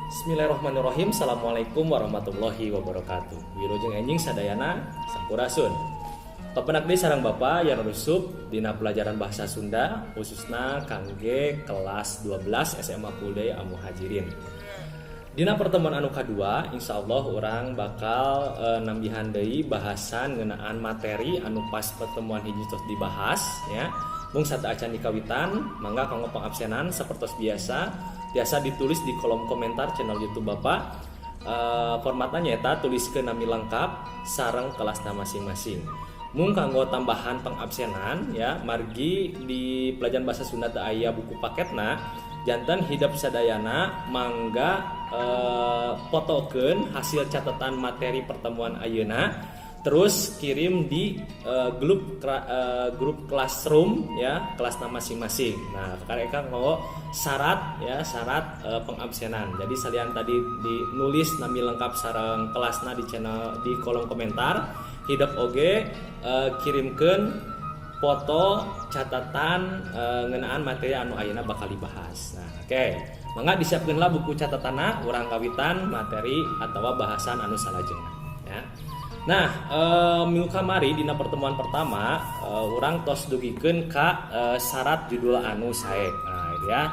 Bismillahirrahmanirrahim. Assalamualaikum warahmatullahi wabarakatuh. Wilujeng enjing sadayana, sampurasun. Papendak deui sareng Bapak yang rusup dina pelajaran bahasa Sunda, khususna kangge kelas 12 SMA Full Day Al Muhajirin. Dina pertemuan anu kadua, insya Allah urang bakal nambihan deui bahasan ngeunaan materi anu pas pertemuan hiji tos dibahas ya. Mung sateuacan dikawitan, mangga kanggo pengabsenan sapertos biasa, biasa ditulis di kolom komentar channel YouTube Bapak. Formatnya nyaeta tuliskeun nami lengkap sareng kelasna masing-masing. Mung kanggo tambahan pengabsenan ya, margi di pelajaran bahasa Sunda teu aya buku paketna, janten hidep sadayana mangga fotokeun hasil catatan materi pertemuan ayeuna, terus kirim di grup classroom ya, kelasna masing-masing. Nah, karek kanggo syarat ya, syarat pengabsenan. Jadi salian tadi dinulis nami lengkap sareng kelasna di channel, di kolom komentar, hidep oge kirimkeun foto catatan ngeunaan materi anu ayeuna bakal dibahas. Nah, oke. Okay. Mangga disiapkeun lah buku catatanna, urang kawitan materi atau bahasan anu salajengna ya. Nah, minggu kamari dina pertemuan pertama urang tos dugikeun ka syarat judul anu sae. Nah, itu ya.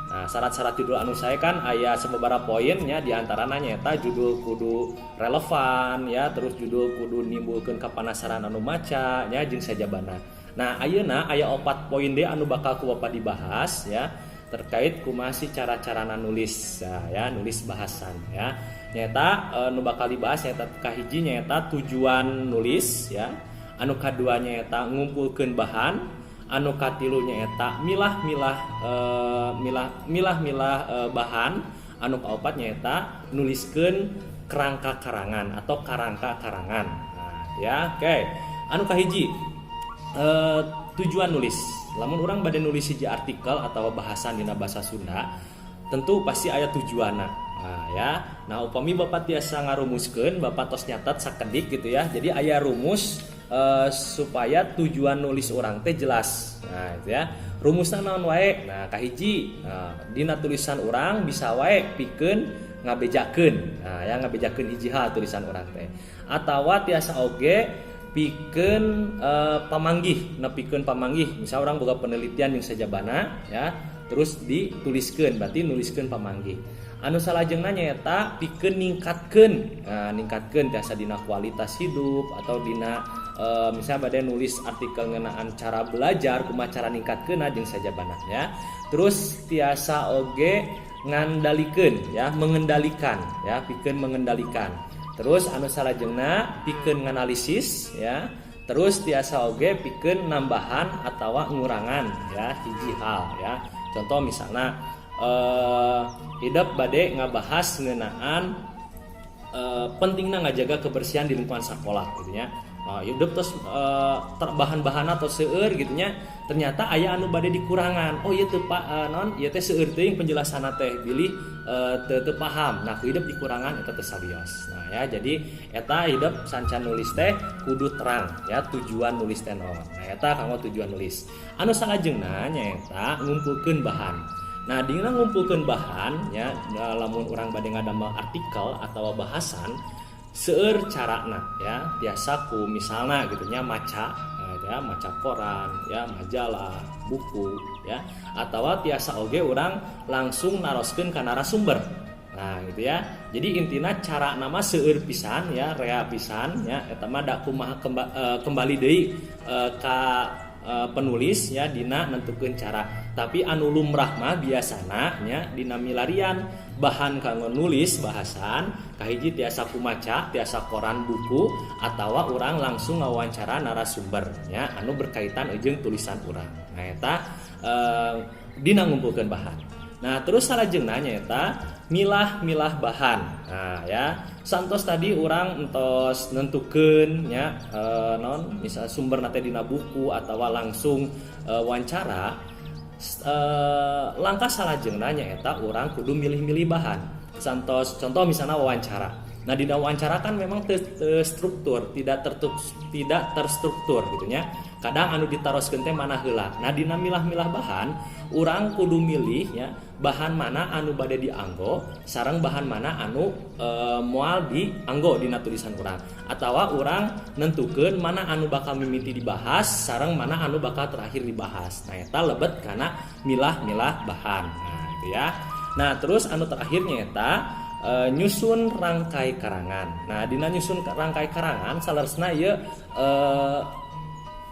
Nah, syarat-syarat judul anu sae kan aya sababaraha poin ya, diantaranya nyaeta judul kudu relevan ya, terus judul kudu nimbulkeun kapanasaran anu maca ya, jeung sajabana. Nah, ayeuna aya opat poin deui anu bakal ku Bapak dibahas ya, terkait kumaha sih cara-carana nulis ya, ya nulis bahasan ya. Nyaeta nu bakal dibahas nyaeta kahiji nyaeta tujuan nulis ya, anu kadua nyaeta ngumpulkeun bahan, anu katilu nyaeta milah-milah milah milah-milah bahan, anu kaopat nyaeta nuliskeun kerangka karangan atau karangka karangan. Nah, ya, oke. Anu kahiji, tujuan nulis. Lamun urang bade nulis hiji artikel atau bahasan dina bahasa Sunda, tentu pasti aya tujuanna. Nah, ya. Nah, upami Bapak tiasa ngarumuskeun, Bapak tos nyatat sakedik gitu ya. Jadi aya rumus supaya tujuan nulis urang teh jelas. Nah, itu ya. Rumusna naon wae? Nah, kahiji, nah, dina tulisan urang bisa wae pikeun ngabejakeun. Nah, ya, ngabejakeun hiji hal tulisan urang teh. Atawa tiasa oge pikeun pamanggih, nepikeun pamanggih. Misal urang boga penelitian yang sajabana ya, terus dituliskeun, berarti nuliskeun pamanggih. Anu salajengna nyaeta pikeun ningkatkeun. Nah, ningkatkeun tiasa dina kualitas hidup atau dina misalnya bade nulis artikel ngeunaan cara belajar, kumaha cara ningkatkeun jeung sajabana ya. Terus tiasa oge ngandalikeun ya, mengendalikan ya, pikeun mengendalikan. Terus anu salajengna pikeun nganalisis ya. Terus tiasa oge pikeun nambahan atawa ngurangan ya hiji hal ya. Contoh misalnya hidep bade ngabahas ngeunaan pentingna ngajaga kebersihan di lingkungan sekolah gitu ya. Nah, hidep terus bahan-bahan atau seueur gitu nya, ternyata aya anu bade dikurangan. Oh iya teu Pak, non ieu teh seueur teuing penjelasanna teh, bilih teu paham. Nah, ku hidep dikurangan, eta teh sawios. Nah ya, jadi eta hidep sancan nulis teh kudu terang ya tujuan nulis teh naon. Nah, eta kanggo tujuan nulis. Anu salajengna nyaeta ngumpulkeun bahan. Nah, dina ngumpulkeun bahan ya, lamun urang bade ngadamel artikel atau bahasan, seueur carana ya. Tiasa ku misalna gitu nya, maca ya, maca koran ya, majalah, buku ya, atau tiasa oge urang langsung naroskeun ka narasumber. Nah, gitu ya. Jadi intina carana mah seueur pisan ya, rea pisan ya. Eta mah da kumaha kembali deui ka penulis ya dina nentukeun cara. Tapi anu lumrah mah biasana nya dina milarian bahan kanggo nulis bahasan, kahiji tiasa ku maca, tiasa koran, buku, atawa urang langsung ngawawancara narasumber ya anu berkaitan jeung tulisan urang. Nah, eta dina ngumpulkeun bahan. Nah, terus salajengna nyaeta milah-milah bahan. Nah, ya, santos tadi urang entos nentukeun nya non misal sumber teh dina buku atau langsung wawancara, langkah salajengna nyaeta urang kudu milih-milih bahan. Santos contoh misalnya wawancara. Nah, di wawancara kan memang struktur, tidak terstruktur gitu nya. Kadang anu ditaroskeun teh mana heula. Nah, dina milah-milah bahan, urang kudu milih ya, bahan mana anu bade dianggo sareng bahan mana anu moal dianggo dina tulisan urang. Atawa urang nentukeun mana anu bakal mimiti dibahas sareng mana anu bakal terakhir dibahas. Nah, eta lebet kana milah-milah bahan. Nah, gitu ya. Nah, terus anu terakhirnya eta nyusun rangkai karangan. Nah, dina nyusun rangkai karangan saleresna ieu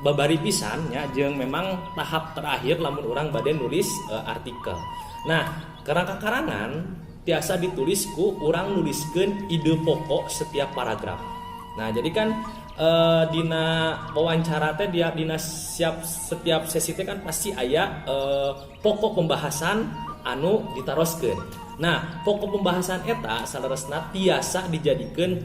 babari pisan ya, jeung memang tahap terakhir lamun urang bade nulis artikel. Nah, kerangka karangan tiasa ditulis ku urang nuliskeun ide pokok setiap paragraf. Nah, jadi kan dina wawancara teh dia dina siap setiap sesi teh kan pasti aya pokok pembahasan anu ditaroskeun. Nah, pokok pembahasan eta saleresna tiasa dijadikeun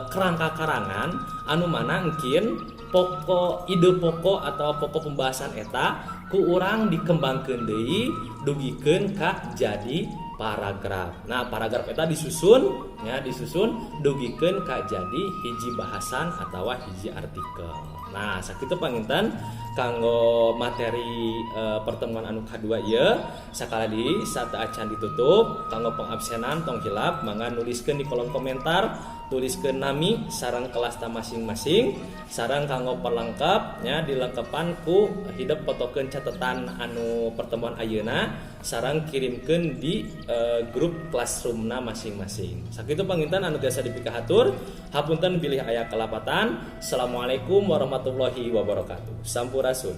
kerangka karangan anu mana engkin pokok ide pokok atau pokok pembahasan eta ku urang dikembangkeun deui dugikeun ka jadi paragraf. Nah, paragraf eta disusun ya, disusun dugikeun ka jadi hiji bahasan atau hiji artikel. Nah, sakitu panginten kanggo materi pertemuan anu kadua ieu. Sakali deui sateuacan ditutup, kanggo pengabsenan tong hilap mangga nuliskeun di kolom komentar, tuliskeun nami sareng kelas masing-masing, sareng kanggo perlengkap nya dilengkepan ku hidep fotokeun catatan anu pertemuan ayeuna sareng kirimkeun di grup classroomna masing-masing. Sakitu panginten anu tiasa dipikahatur, hapunten bilih aya kalepatan. Assalamualaikum warahmatullahi wabarakatuh. Sampurasun.